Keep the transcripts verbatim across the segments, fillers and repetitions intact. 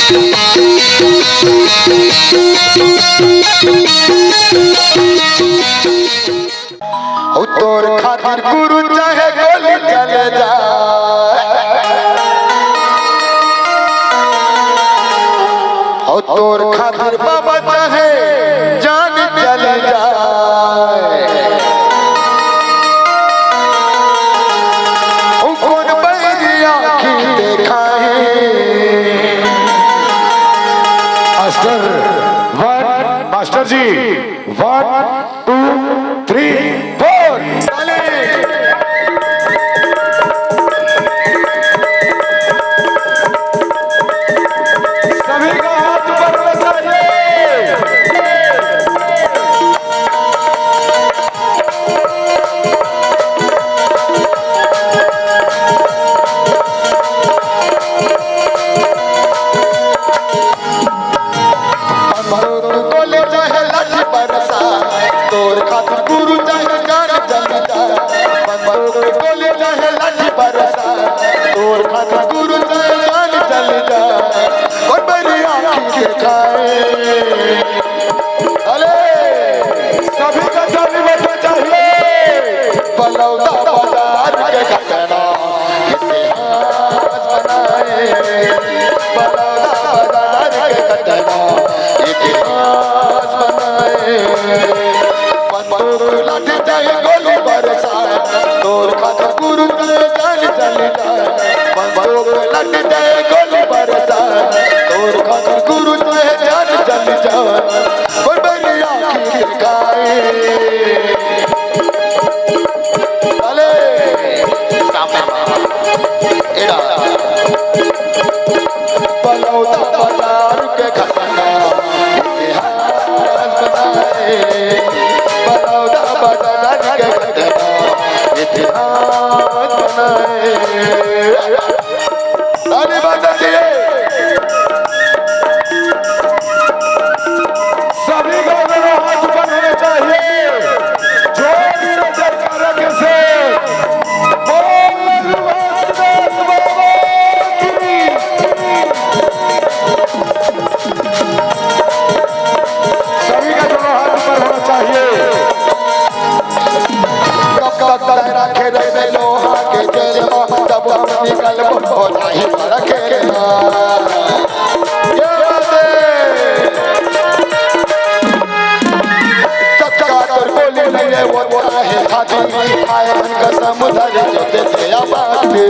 ओ तोर खातिर गुरु चाहे गोली चले जाए, ओ तोर खातिर बाबा चाहे जान चले जाए, ओ कौन बैरी आँखी देखाए। Master one, master ji, one, two, three, four. सभी का हाथ ऊपर होना चाहिए। बंदूक गोली चाहे लाठी बरसा, तोर खातिर गुरु चाहे जान चली जाए। बंदूक गोली चाहे लाठी बरसा, तोर खातिर गुरु चाहे जान चली जाए। ओ बैरी आँखी देखाए। अरे, सभी का ताली बजना चाहिए। बलौदा बाजार के घटना इतिहास बनाए। बलौदा बाजार के घटना इतिहास बनाए। बंदूक लाठी चाहे गोली बरसाए, तोर खातिर गुरु चाहे जान चली जाए। बंदूक लाठी चाहे गोली बरसाए, तोर खातिर गुरु चाहे जान चली जाए। ओ बैरी आँखी देखाए। अले, एरा। बलौदा बाजार के घटना इतिहास बनाए। बलौदा बाजार के घटना इतिहास बनाए। ताली बजाइए। सभी का दोनों हाथ ऊपर होने चाहिए। जोर से जयकारा के साथ। बोल वासुदेव बाबा की। सभी का दोनों हाथ ऊपर होना चाहिए। कब तक दायरा खेले में लोहा के जेल में, जब हम निकलबो हो जाही बड़ा खेल में। ये बात है। चक्का तोर गोली लगे वो चाहे छाती, आए हम कसम धरे जो देखे आबादी।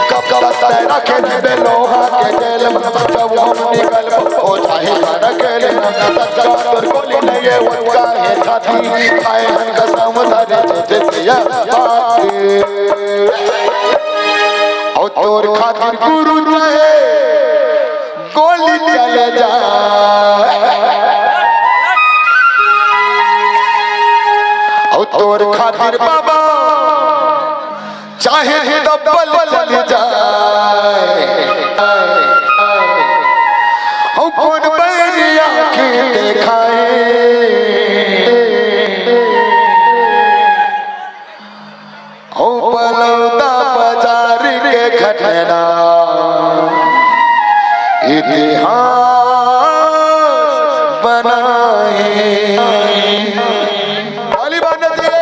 कब तक दायरा खेले में लोहा के जेल में, जब हम निकलबो हो जाही बड़ा खेल में। चक्का तोर गोली लगे वो चाहे छाती, आए हम कसम धरे जो देखे आबादी। ओ तोर खातिर गुरु चाहे गोली चले जाए, ओ तोर खातिर बाबा चाहे तब्बल चले जाए, ओ कौन बैरी आँखी देखाए। हो बलौदा बाजार के घटना इतिहास बनाए। ताली बजाइए।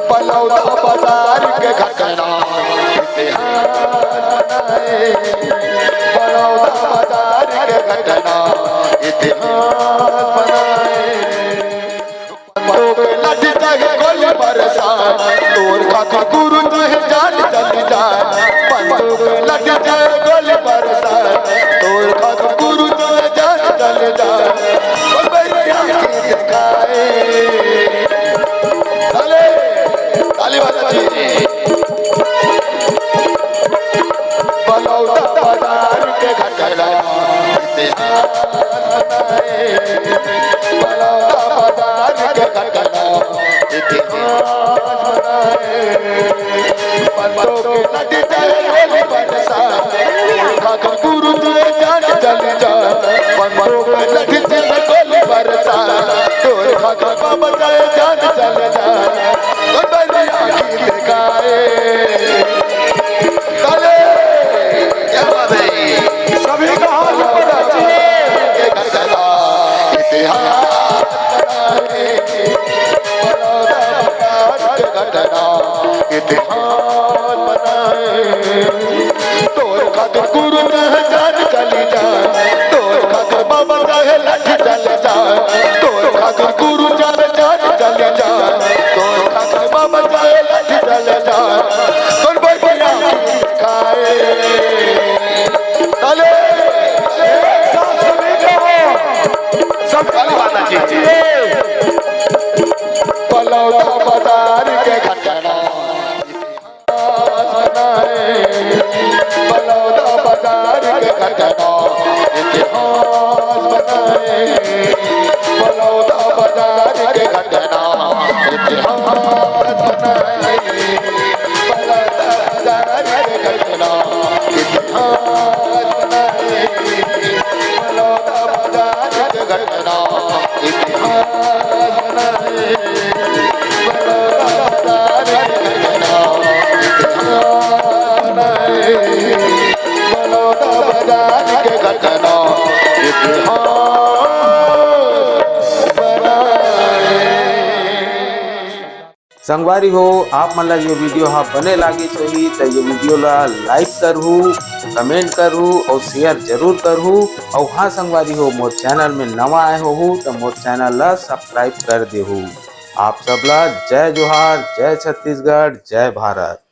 बलौदा बाजार के घटना इतिहास बनाए। बलौदा बाजार के घटना इतिहास बनाए। बंदूक लाठी चाहे गोली बरसा, तोर खातिर गुरु चाहे जान चली जाए। बंदूक लाठी चाहे गोली बरसा, तोर खातिर गुरु चाहे जान चली जाए। ओ बैरी आँखी देखाए। ताली, ताली बजाइए। बलौदा बाजार के घटना इतिहास बनाए। बलौदा बाजार के घटना इतिहास बनाए। बंदूक लाठी चाहे गोली बरसा, खातिर गुरु चाहे जान चली जाए। बंदूक लाठी चाहे गोली बरसा, तो इतिहास बनाए। तोर खातिर गुरु चाहे जान चली जाए, तोर खातिर बाबा चाहे लाठी चले जाए, तोर खातिर गुरु चाहे जान चली जाए, तोर खातिर बाबा चाहे लाठी चले जाए, तोर बगिया खाए। ताली। एक साथ सभी को। सब ताली बजाना चाहिए। बलौदा बाजार के घटना। बलौदा बाजार के घटना इतिहास बनाए। बलौदा बाजार के घटना इतिहास बनाए। बलौदा बाजार के घटना इतिहास बनाए। बलौदा बाजार के घटना इतिहास बनाए। बलौदा बाजार के घटना इतिहास बनाए। बलौदा बाजार के घटना इतिहास बनाए। संगवारी हो, आप मन ला ये वीडियो हा बने लागिस होही त ये वीडियो ला लाइक करहू, कमेंट करहू और शेयर जरूर करहू। और हाँ संगवारी हो, मोर चैनल में नवा आए होहू त मोर चैनल ला सब्सक्राइब कर देहू। आप सब ला जय जोहार, जय छत्तीसगढ़, जय भारत।